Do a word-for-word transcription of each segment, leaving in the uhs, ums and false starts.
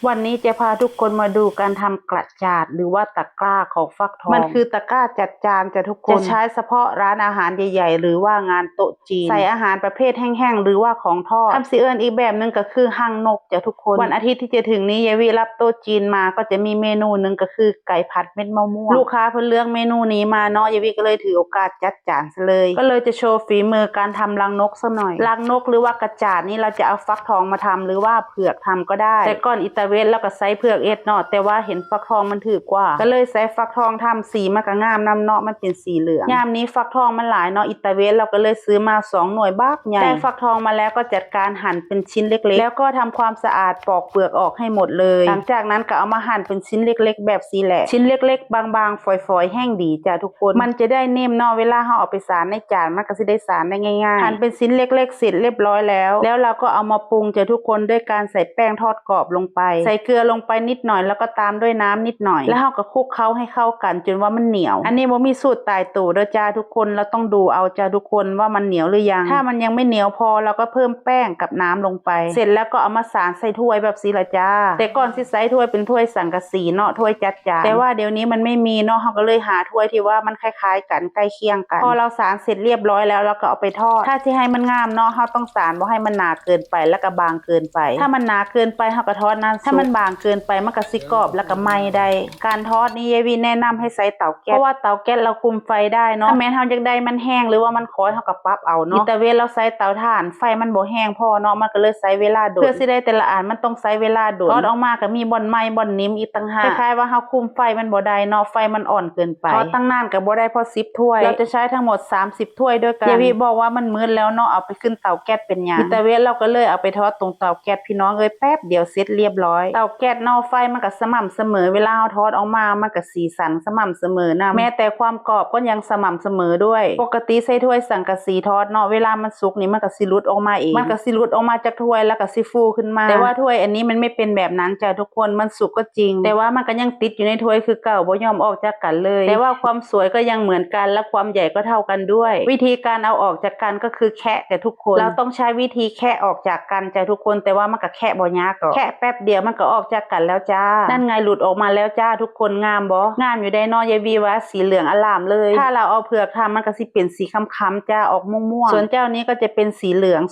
วันนี้จะพาทุกคนมาดูการทำกระจาดหรือว่าตะกร้าของฟักทอง มันคือตะกร้าจัดจานจ้ะทุกคน จะใช้เฉพาะร้านอาหารใหญ่ๆ หรือว่างานโต๊ะจีน ใส่อาหารประเภทแห้งๆ หรือว่าของทอด คำสิเอิ้นอีกแบบหนึ่งก็คือฮังนกจ้ะทุกคน วันอาทิตย์ที่จะถึงนี้ยายวิรับโต๊ะจีนมาก็จะมีเมนูหนึ่งก็คือไก่ผัดเม็ดมะม่วง ลูกค้าเพิ่นเลือกเมนูนี้มาเนาะ ยายวิก็เลยถือโอกาสจัดจานซะเลย ก็เลยจะโชว์ฝีมือการทำรังนกสักหน่อย รังนกหรือว่ากระจาดนี้เราจะเอาฟักทองมาทำหรือว่าเผือกทำก็ได้ แต่ก่อนอิตาเวสเราก็ใส่เผือกเอ็ดเนาะ แต่ว่าเห็นฟักทองมันถือกว่า ก็เลยใส่ฟักทองทำ สีมันก็งามนำเนาะ มันเป็นสีเหลือง ยามนี้ฟักทองมันหลายเนาะ อิตาเวสเราก็เลยซื้อมาสองหน่วยบักใหญ่ ได้ฟักทองมาแล้วก็จัดการหั่นเป็นชิ้นเล็กๆ แล้วก็ทำความสะอาดปอกเปลือกออกให้หมดเลย หลังจากนั้นก็เอามาหั่นเป็นชิ้นเล็กๆ แบบสีแหละ ชิ้นเล็กๆ บางๆ ฝอยๆ แห้งดีจ้ะทุกคน มันจะได้นิ่มเนาะ เวลาเราเอาไปสานในจานมันก็สิได้สานได้ง่ายๆ หั่นเป็นชิ้นเล็กๆ เสร็จเรียบร้อยแล้ว แล้วเราก็เอามาปรุงจ้ะทุกคน ด้วยการใส่แป้งทอดกรอบลงไป ใส่เกลือลงไปนิดหน่อย แล้วก็ตามด้วยน้ำนิดหน่อย แล้วเราก็คลุกเคล้าให้เข้ากันจนว่ามันเหนียว อันนี้บ่มีสูตรตายตัวเด้อจ้าทุกคน เราต้องดูเอาจ้าทุกคนว่ามันเหนียวหรือยัง ถ้ามันยังไม่เหนียวพอเราก็เพิ่มแป้งกับน้ำลงไป เสร็จแล้วก็เอามาสานใส่ถ้วยแบบสีละจ้า แต่ก่อนสิใส่ถ้วยเป็นถ้วยสังกะสีเนาะ ถ้วยจัดจาน แต่ว่าเดี๋ยวนี้มันไม่มีเนาะ เราก็เลยหาถ้วยที่ว่ามันคล้ายๆ กัน ใกล้เคียงกัน พอเราสานเสร็จเรียบร้อยแล้วเราก็เอาไปทอด ถ้าสิให้มันงามเนาะ เราต้องสานบ่ให้มันหนาเกินไป แล้วก็บางเกินไป ถ้ามันหนาเกินไปเราก็ทอดนานสุก ถ้ามันบางเกินไปมันก็สิกรอบแล้วก็ไหม้ได้ การทอดนี่ยายวิแนะนำให้ใส่เตาแก๊ส เพราะว่าเตาแก๊สเราคุมไฟได้เนาะ ถ้าแม้นเราอยากได้มันแห้งหรือว่ามันคอยเราก็ปรับเอาเนาะ อิตาเวสเราใส่เตาถ่าน ไฟมันบ่แห้งพอเนาะ มันก็เลยใช้เวลาโดน เพื่อสิได้แต่ละอันมันต้องใช้เวลาโดน ทอดออกมาก็มีบ่อนไหม้บ่อนนิ่มอีกต่างหาก คล้ายๆ ว่าเราคุมไฟมันบ่ได้เนาะ ไฟมันอ่อนเกินไป ทอดตั้งนานก็บ่ได้พอสิบถ้วย เราจะใช้ทั้งหมดสามสิบถ้วยด้วยกัน ยายวิบอกว่ามันมืดแล้วเนาะ เอาไปขึ้นเตาแก๊สเป็นหยัง อิตาเวสเราก็เลยเอาไปทอดตรงเตาแก๊ส พี่น้องเอ้ย แป๊บเดียวเสร็จเรียบร้อย เตาแก๊สเนาะ ไฟมันก็สม่ำเสมอ เวลาเราทอดออกมามันก็สีสันสม่ำเสมอนำ แม้แต่ความกรอบก็ยังสม่ำเสมอด้วย ปกติใส่ถ้วยสังกะสีทอดเนาะ เวลามันสุกนี่มันก็สิหลุดออกมาเอง มันก็สิหลุดออกมาจากถ้วยแล้วก็สิฟูขึ้นมา แต่ว่าถ้วยอันนี้มันไม่เป็นแบบนั้นจ้ะทุกคน มันสุกก็จริง แต่ว่ามันก็ยังติดอยู่ในถ้วยคือเก่า บ่ยอมออกจากกันเลย แต่ว่าความสวยก็ยังเหมือนกัน และความใหญ่ก็เท่ากันด้วย วิธีการเอาออกจากกันก็คือแคะจ้ะทุกคน เราต้องใช้วิธีแคะออกจากกันจ้ะทุกคน แต่ว่ามันก็แคะบ่ยากหรอก แคะแป๊บเดียวมันก็ออกจากกันแล้วจ้า นั่นไงหลุดออกมาแล้วจ้าทุกคน งามบ่ งามอยู่ได้เนาะ ยายวิว่าสีเหลืองอลามเลย ถ้าเราเอาเผือกทำมันก็สิเป็นสีค้ำๆจ้า ออกม่วงๆ ส่วนเจ้านี้ก็จะเป็นสีเหลือง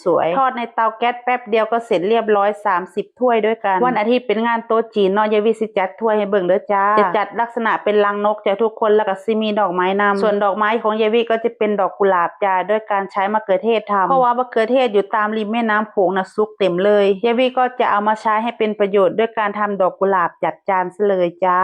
สวยๆ ทอดในเตาแก๊สแป๊บเดียวก็เสร็จเรียบร้อย สามสิบถ้วยด้วยกัน วันอาทิตย์เป็นงานโต๊ะจีนเนาะ ยายวิสิจัดถ้วยให้เบิ่งเด้อจ้า จะจัดลักษณะเป็นรังนกจ้ะทุกคน แล้วก็สิมีดอกไม้นำ ส่วนดอกไม้ของยายวิก็จะเป็นดอกกุหลาบจ้า ด้วยการใช้มะเขือเทศทำ เพราะว่ามะเขือเทศอยู่ตามริมแม่น้ำโขงนะสุกเต็มเลย ยายวิก็จะเอามาใช้ให้เป็นประโยชน์ด้วยการทำดอกกุหลาบจัดจานซะเลยจ้า